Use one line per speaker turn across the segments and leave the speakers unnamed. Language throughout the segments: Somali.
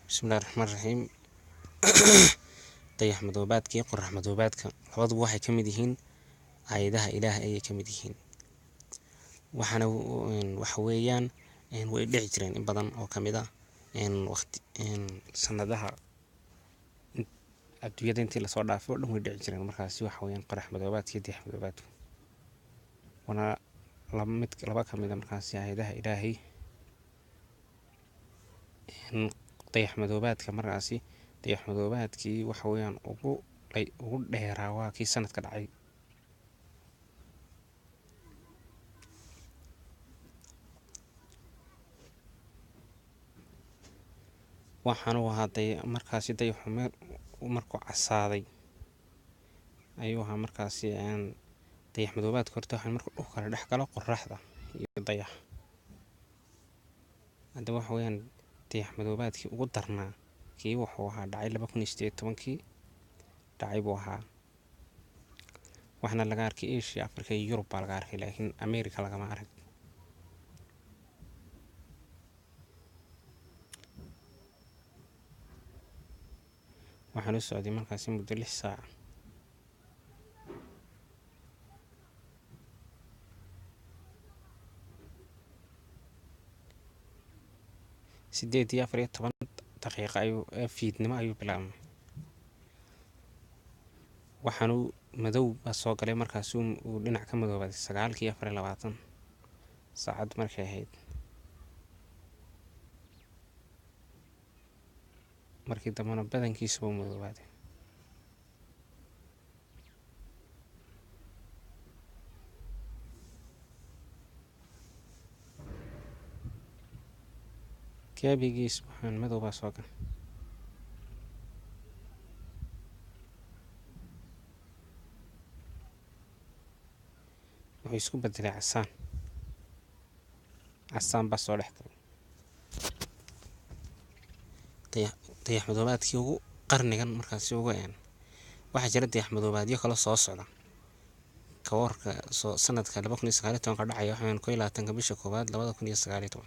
Bismillahi raxmaani raxiim. Dayax madoobaadka iyo qorax madoobaadka labaduba waxay ka mid yihiin aayadaha Ilaahay ayay ka mid yihiin. Waxaana waxa weeyaan way dhici jireen in badan oo ka mid ah waqti sanadaha adduunyada intii lasoo dhaafay oo dhan way dhici jireen. Markaasi waxa weeyaan qorax madoobaadka iyo dayax madoobaadku waana laba mid laba ka mid ah markaasi aayadaha Ilaahay. Dayax madoobaadka markaasi dayax madoobaadkii waxa weeyaan ugu dheeraa waa kii sanadka dhacay. Waxaanu ahaa markaasi dayaxu meel markuu casaaday ayuu ahaa markaasi dayax madoobaadka. Horta waxaa markuu dhulka kala dhex galo qoraxda iyo dayax. Hadda waxa weeyaan dayax madoobaadkii ugu darnaa kii wuxuu ahaa dhacay 2018-kii dhacay buu ahaa. Waxaana laga arkay Asia, Africa iyo Yurub baa laga arkay, laakiin America lagama arag. Waxaan u socday markaasi muddo 6 saac. 8:14 ayuu fiidnimo ayuu bilaabmay. Waxaanu madow baa soo galay markaasi uu dhinac ka madoobaaday 9:24 saacad markay ahayd. Markii dambena badankiisa wuu madoobaaday. Kaabigiis waxaan madow baa soo galay. Wuxuu isku bedelay casaan. Casaan baa soo dhex galay. Dayax madoobaadkii ugu qarnigan markaasi ugu een. Waxaa jira dayax madoobaadyo kala soo socda. Ka warka soo sanadka 2019 dhacaya waxaan 21-ka bisha koowaad 2019.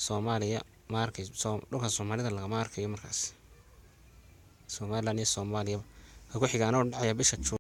Soomaaliya ma arkay dhulka Soomaalida lagama arkayo markaas. Somaliland iyo Soomaaliya ka ku xigaana oo dhacaya bisha June.